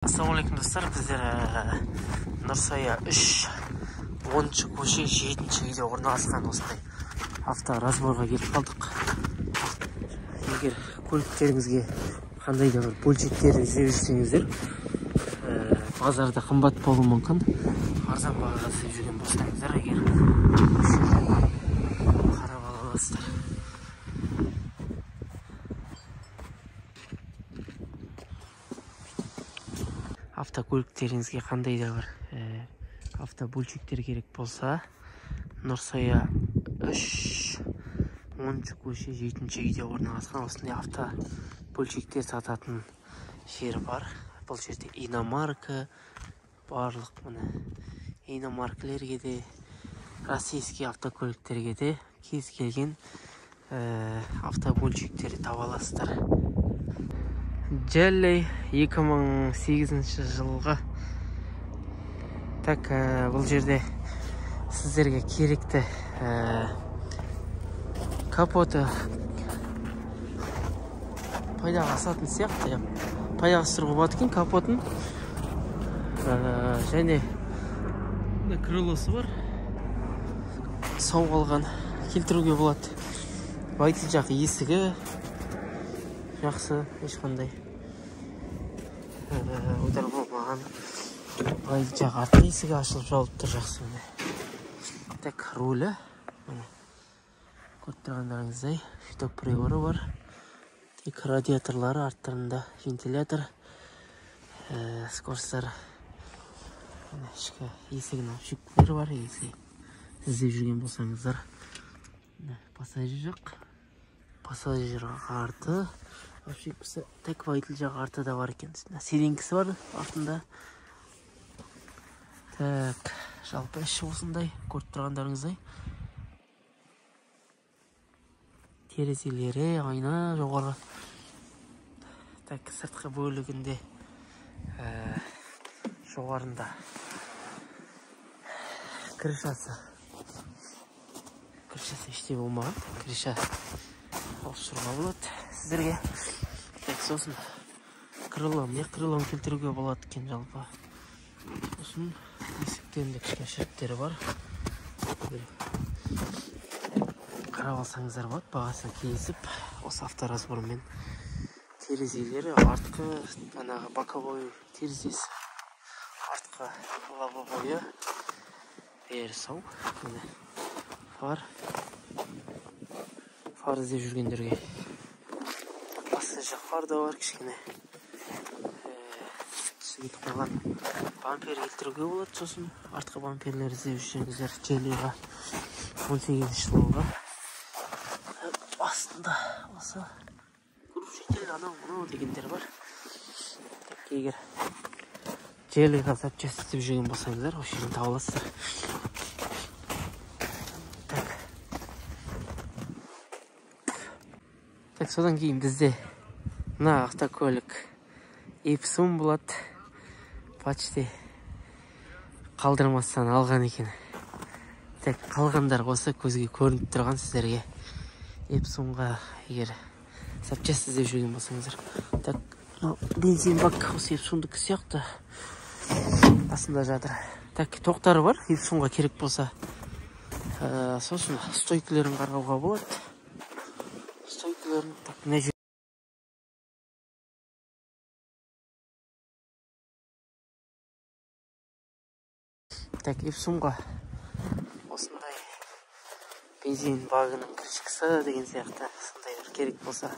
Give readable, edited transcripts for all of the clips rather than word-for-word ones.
Ассалаумағалейкум, достар. Біздер Нұрсая 3, 10 көше, 7 үйде орналасқан осындай авторазборға келіп қалдық. Егер көліктеріңізге қандай да бір бөлшектер іздеп жүрсеңіздер, базарда қымбат болуы мүмкін. Арзан бағаға іздеп жүрген болсаңыздар, егер осы жерде қарап ала аласыздар. Автокөліктеріңізге қандай да бір автобөлшектер керек болса, Нұрсая 3, 10 көше, 7 үйде орналасқан осындай автобөлшектер сататын жер бар. Бұл жерде иномарка, барлық міне иномаркілерге де, российский автокөліктерге де кез келген автобөлшектерді таба аласыздар. Джелли 2008 жылғы. Так, бұл жерде сіздерге керекті капоты пайдаға асатын сияқты. Пайдаға асыруға болады екен капотын. Және крылосы бар. Сау қалған келтіруге болады. Водитель жақ есігі жақсы, ешқандай удар болмаған. Водитель жақ артқы есігі ашылып жабылып тұр, жақсы міне. Так, рулі міне көріп тұрғандарыңыздай, щиток приборы бар. Тек радиаторлары арттарында, вентилятор, скоростар, міне ішкі есігінің обшивкалары бар. Если іздеп жүрген болсаңыздар, міне пассажир жақ, пассажир арты обшивкасы. Так, водитель жақ арты да бар екен. Седенкісі бар артында. Так, жалпы іші осындай, көріп тұрғандарыңыздай. Терезелері, айна жоғары. Так, сыртқы бөлігінде жоғарында крышасы. Крышасы іште болмаған. Крыша ауыстыруға болады сіздерге. Так, сосын крыло, міне крылоны келтіруге болады екен жалпы. Сосын есіктерінде кішкене шіріктері бар. Қарап алсаңыздар болады, бағасын келісіп осы авторазбормен. Терезелері артқы, анағы боковой терезесі, артқы лобовойы бәрі сау. Міне фар, фар іздеп жүргендерге пассажир фар да бар, кішкене түсі кетіп қалған бампер келтіруге болады. Сосын артқы бамперлер іздеп жүрсеңіздер, Джеллиға 18 жылғы астында осы крушитель анау мынау дегендер бар. Так, егер Джеллиға запчасть іздеп жүрген болсаңыздар, осы жерден таба аласыздар. Так, так, содан кейін бізде мына автокөлік Ипсум болады. Почти қалдырмастан алған екен. Так, қалғандар осы көзге көрініп тұрған сіздерге Ипсумға егер запчасть іздеп жүрген болсаңыздар. Так, мынау бензин бак осы Ипсумдікі сияқты астында жатыр. Так, тоқтары бар Ипсумға керек болса. Сосын стойкілерін қарауға болады. Стойкілерін, так, мына жер Так, Ипсумға осындай бензин багының крышкасы деген сияқты сондай бір керек болса,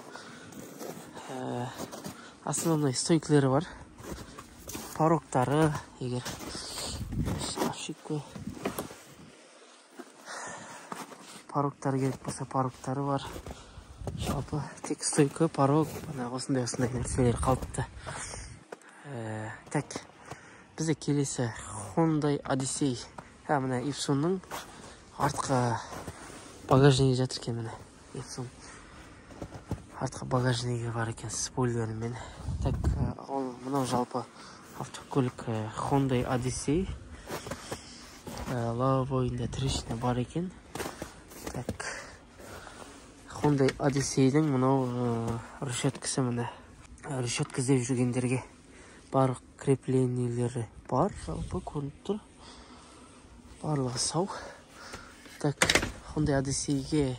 основной стойкілері бар, порогтары, егер обшивка порогтары керек болса, порогтары бар. Жалпы тек стойка, порог, мына осындай осындай нәрселер қалыпты. Так, бізде келесі Hyundai Odyssey. Міне Ипсумның артқы багажнигі жатыр екен, міне Ипсум артқы багажнигі бар екен спойлерімен. Так, ол мынау жалпы автокөлік Hyundai Odyssey. Лобовойында трещина бар екен. Так, Hyundai Odyssey'дің мынау решеткасы, міне решетка іздеп жүргендерге Барлық креплениелері бар, жалпы көрініп тұр. Барлығы сау. Так, Hyundai Odyssey-ге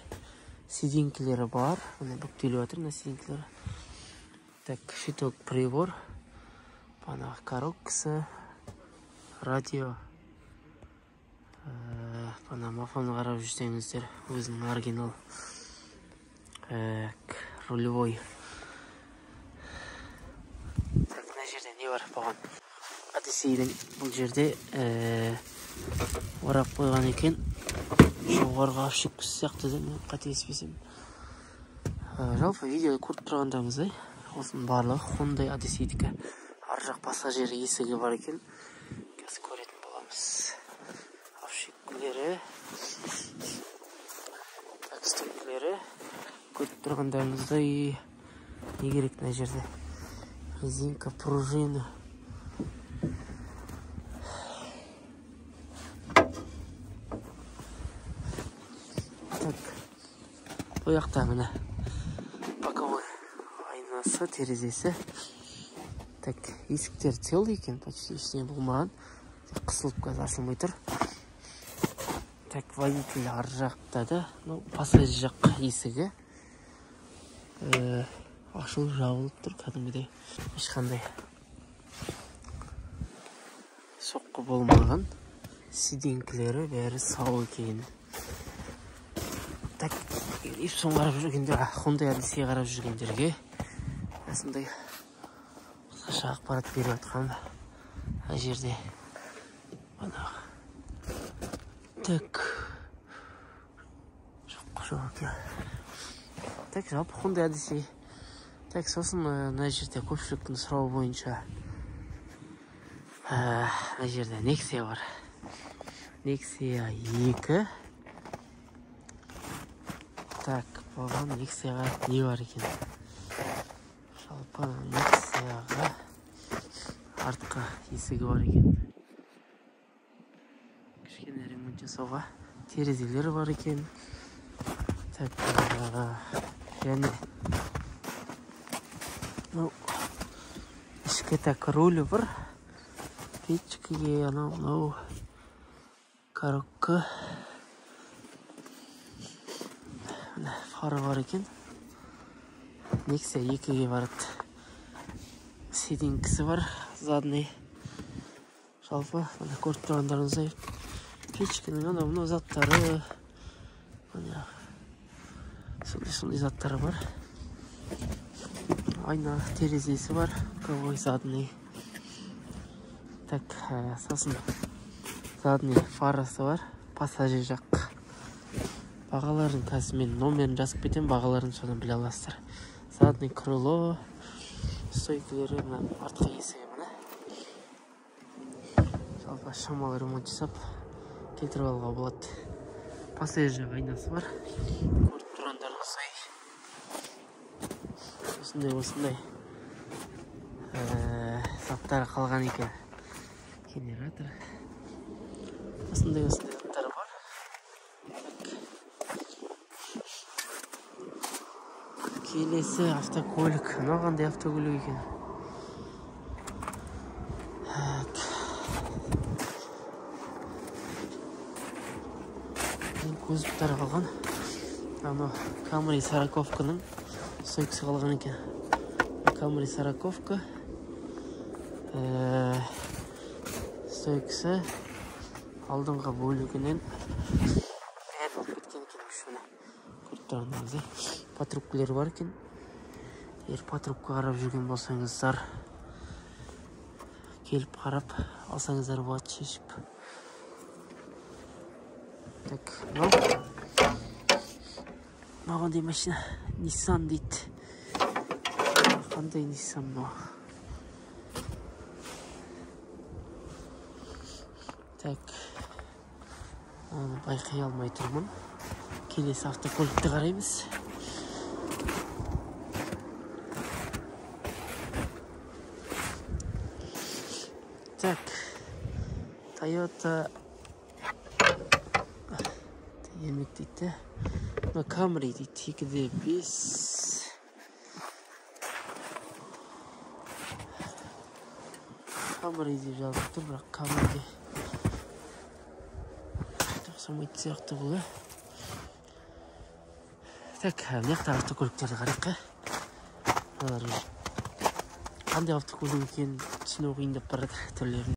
сиденькілері бар. Міне бүктеліп жатыр мына сиденькілері. Так, щиток прибор. Бағанағы коробкасы, радио. Бағана мафоны қарап жүрсеңіздер, өзінің оригинал. Рулевой. Так, мына жерде не бар бұған? Odyssey-дің бұл жерде орап қойған екен. Жоғарғы обшивкасы сияқты да, мен қателеспесем. Жалпы видеода көріп тұрғандарыңыздай, осының барлығы Hyundai Odyssey-дікі. Ар жақ пассажир есігі бар екен. Қазір көретін боламыз. Обшивкалері, так, стойкалері. Көріп тұрғандарыңыздай, не керек мына жерде? Резинка, пружина. Так, бұл жақта міне боковой айнасы, терезесі. Так, есіктер целый екен, почти ештеңе болмаған. Қысылып қазір ашылмай тұр. Так, водитель ар жақта да, ну, пассажир жақ есігі ашылып жабылып тұр кәдімгідей. Ешқандай соққы болмаған. Сиденькілері бәрі сау екен. Так, Ипсон қарап жүргендер, Hyundai Odyssey қарап жүргендерге осындай қысқаша ақпарат беріп жатқан мына жерде. Бағанағы. Так, жоқ, жоқ екен. Так, жалпы Hyundai Odyssey. Так, сосын мына жерде көпшіліктің сұрауы бойынша мына жерде Nexia бар. Nexia 2. Так, бұған Nexia-ға не бар екен? Жалпы Nexia-ға артқы есігі бар екен. Кішкене ремонт жасауға терезелері бар екен. Так, және мынау ішкі так рулі бар. Печкіге анау мынау коробка. Фары бар екен. Nexia 2-ге барады. Сиденькісі бар, задний. Жалпы, мына көріп тұрғандарыңыздай, печкенің анау мынау заттары, мына сондай заттары бар. Айна терезесі бар, боковой задний. Так, сосын задний фарасы бар, пассажир жақ. Бағаларын қазір мен номерін жазып кетемін, бағаларын содан біле аласыздар. Задний крыло, стойкалары, мына артқы есігі міне. Жалпы шамалы ремонт жасап келтіріп алуға болады. Пассажир жақ айнасы бар. Көріп тұрғандарыңыздай. Осындай заттары қалған екен. Генератор. Осындай заттары бар. Келесі автокөлік. Мынау қандай автокөлік екен? Кузовтары қалған. Анау Camry сороковканың стойкасы қалған екен. Camry сороковка стойкасы алдыңғы бөлігінен бәрі болып кеткен екен. Міне көріп тұрғандарыңыздай патрубкілер бар екен. Егер патрубка қарап жүрген болсаңыздар, келіп қарап алсаңыздар болады шешіп. Так, мынау қандай машина? Nissan дейді. Қандай Nissan мынау? Так, оны байқай алмай тұрмын. Келесі автокөлікті қараймыз. Так, Toyota ермек дейді. Мына Camry дейді, 2.5. Камри деп жазылып тұр, бірақ Камриге ұқсамайтын сияқты бұл, иә. Так, мына жақта автокөліктерді қарайық, иә. Мыналар уже қандай автокөлік екенін түсіну қиындап барады түрлерін.